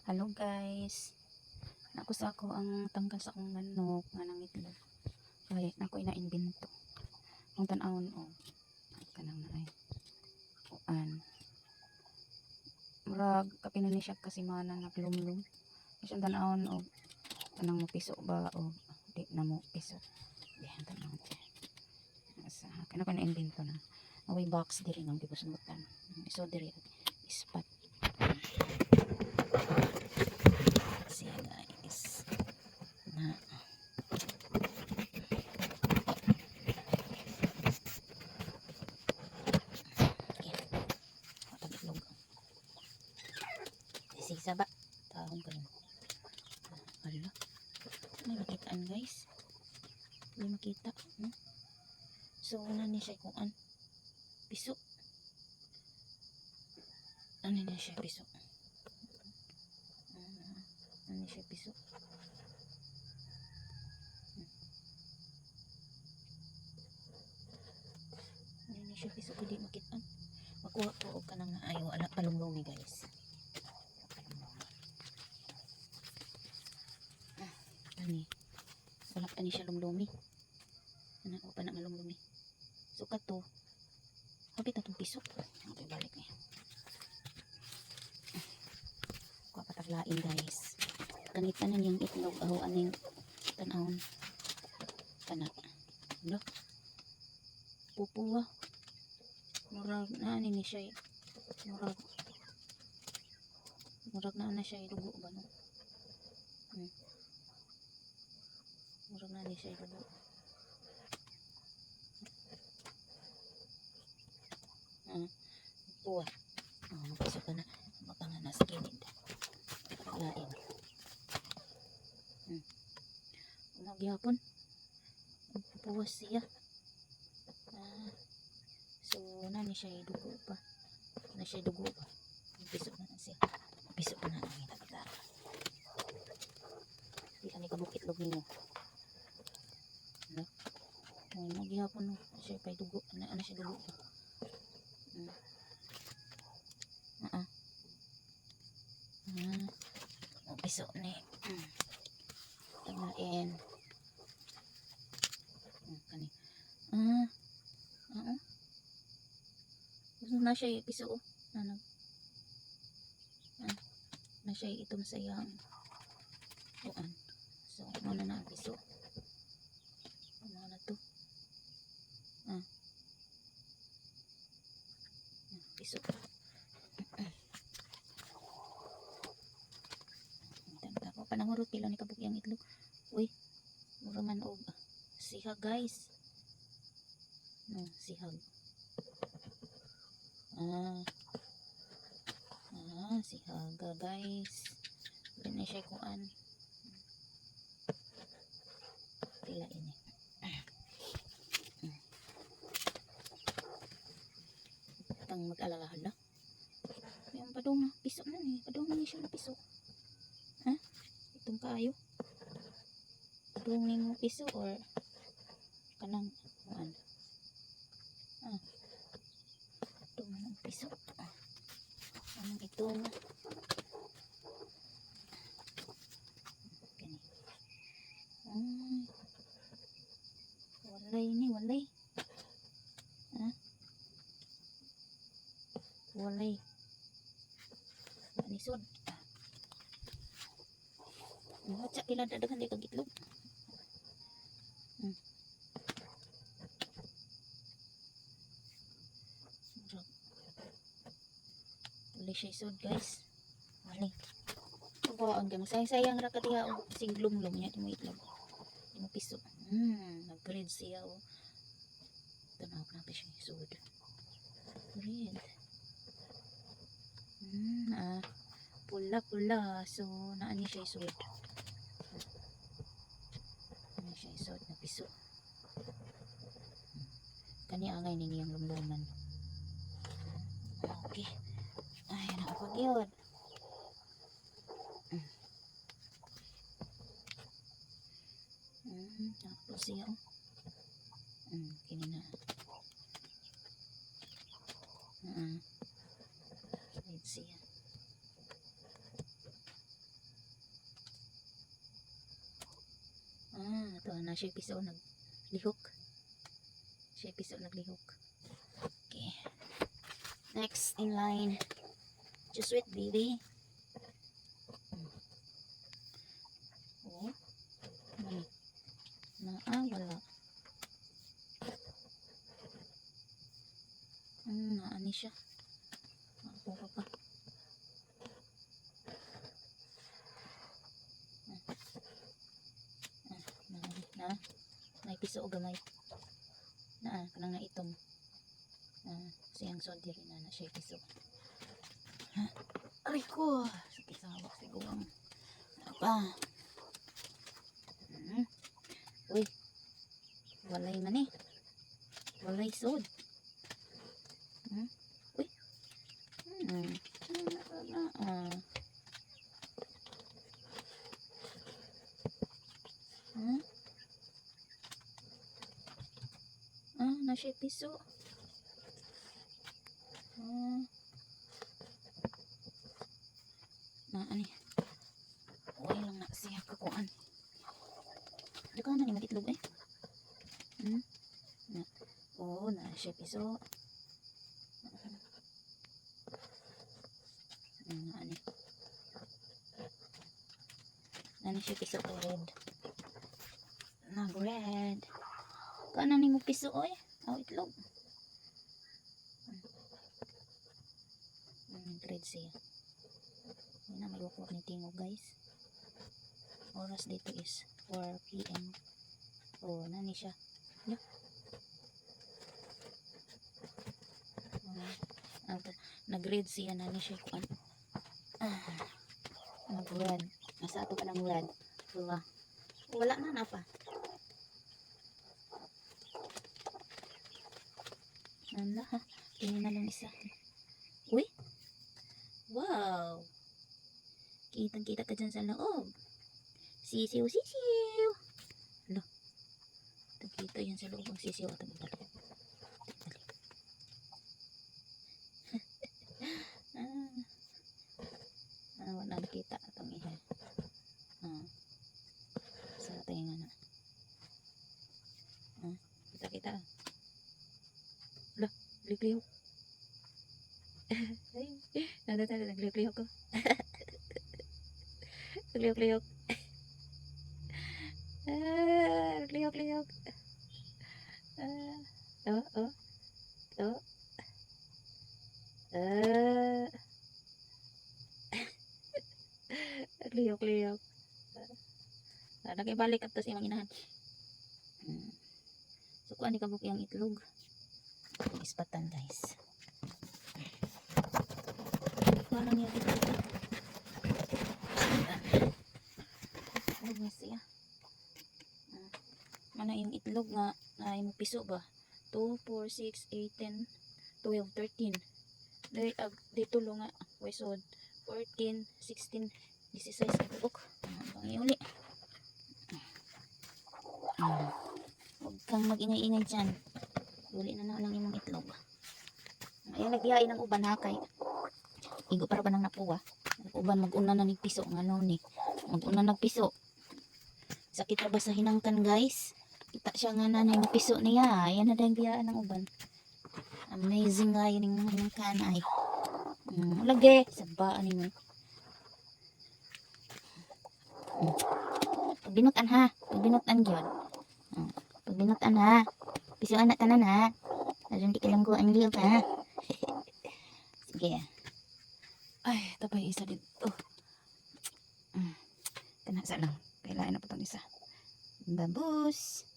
Hello guys. Nako sa ako ang tanggal sa akong manok nga nangitlog. Kay nako ina-imbento. Kung tan-awon og kanang naay kuan. Murag kapin na ni siya ka semana naglumlum. Siyang tan-awon og kanang mo piso ba o di na mo piso. Di ang tan-awon siya. Sa kana ko na-imbento na. Away box diri nga gibusnutan. So diri ispat. Siya guys. Na. Okay. Matag itlog. Sisa ba? Tahong ka rin. Hala. May makitaan, guys. May makita. No? So, na ni siya kuan. Piso. Ano na siya piso? Ah, ano siya piso? Ano ni siya piso kung di makitaan? Makuha ko og kanang naay wala palumlumi, guys. Palumlumi. Ah, kani. Wala pa ni siya lumlumi. Ano pa na malumlumi. So kato hapit na tong piso. Okay, balik niya. Kuha pa taglain, guys. Kanita na niyang itlog aho aning tan-awon. Kana. Ano? Pupuwa. Murag na ani ni siya. Murag na na siya dugo ba, no? Murag na ni siya dugo. Ah, puwa. Oh, magpiso ka na. Baka nga nasa gilid. Lain. Magyapon. Puwas siya. Ah, so, na ni siya dugo pa. Na siya dugo pa. Piso na na siya. Piso pa na ang itagda. Di kami kabuk itlog ninyo. No? Oh, magyapon, no. Siya pa dugo. Na, na siya dugo pa. Ah. Ah. Ah. Oh, piso ni. Taglain. Kani. Ah. Oo. Gusto na siya piso, oh. Ano? Ah, na siya itom sa iyang kuan. So, muna na ang piso. Muna na to. Ah. Ah, piso. Tanda ko panangurot pila ni kabuk yang itlog. Uy, mura man og sihag, guys. No, sihag. Ah. Ah, sihaga, guys. Wala na siya kuan. Pila ini. Tang mag-alala, hala. Yung padung na, piso na ni. Padung na ni siya na piso. Ha? Itong kaayo. Padung ni mo piso or kanang kuan. Ah. Padung na ng piso. Ah. Anong itong gani. Ay. Walay ni, walay. Ha? Walay. Anisod. Mga pila daghan di kag itlog. Murag. Walay siya isod, guys. Walay. Kuhaan kay masayang-sayang ra ka diha og siglumlum niya di mo itlog. Di mo piso. Nag-red siya, oh. Tanaw na pa siya isod. Red. Ah, pula pula. So, naa ni siya isod. Ano siya isod na piso. Kani angay ni niyang lumluman. Okay. Ay, nakapag yun. Tapos siya, oh. Kini na. Red siya. Na siya piso naglihok. Siya piso naglihok. Okay. Next in line. Just wait, baby. Oh. Mali. Naa, wala. Naa ni siya. Ako pa pa. Ah, na, na. May piso o gamay. Naa, kanang na itom. Ah, siyang sod diri na na siya piso. Ha? Aray ko. Sakit sa hawak sa guwang. Apa? Uy. Walay man eh. Walay sod. Uy. Ah, ah. Ah, na siya piso. Ah. Na ani. Uy lang na siya kakuan. Di ko na ni magitlog eh. Na. Oo, na siya piso. Ani. Nani siya piso kay red. Nag red. Kana ni mo piso oy. Aw, itlog. Red siya. Hindi na may ni tingog, guys. Oras dito is 4 p.m. Oh, nani siya. Yeah. Ah, nag-red siya, nani siya kuan. Ah, nag-red. Nasa ato pa ng red. Wala. Wala na na pa. Nana ha. Tingin na lang isa. Uy. Wow. Kitang-kita ka dyan sa loob. Sisiw, sisiw. Alo. Kita yan sa loob ang sisiw. At ang dali. Dali. Ah. Ah, wala nakita atong iha. Ah. Sa tinga na. Ah, kita kita. Hala, liklihok. Ay, nada nada naglihok-lihok ko. Naglihok-lihok. Ah, naglihok-lihok. Ah, oh. Ah. Naglihok-lihok. Ah, nakibalik at sa imong inahan. So, kuha ni kabuk yung itlog. Ispatan, guys. Kuha lang yung itlog. Itlog na siya. Ah, mana yung itlog nga na mo piso ba? 2, 4, 6, 8, 10, 12, 13. Dahil ag dito lo nga wesod 14, 16, 16 ka buok. Ah, ang iuli. Ah, huwag kang mag-ingay-ingay dyan. Uli na na lang imong itlog. Ayan, nagbiyain ng uban ha kay igo para ba nang napuwa. Ang uban mag-una na nig piso nga no ni. Mag-una nagpiso. Sakit ra ba sa hinangkan, guys? Kita siya nga nanay mo piso niya. Ayan na dahil biyaan ng uban. Amazing nga yun yung hinangkan ay. Lagi. Sabaan ninyo. Pag binutan ha. Pag binutan gyud. Pag binutan ha. Pisuan na tanan ha. Aron di kalanggo ang liog ha. Sige. Ay, tapay isa dito. Kana sa lang. Kailangan na po itong isa. Babus.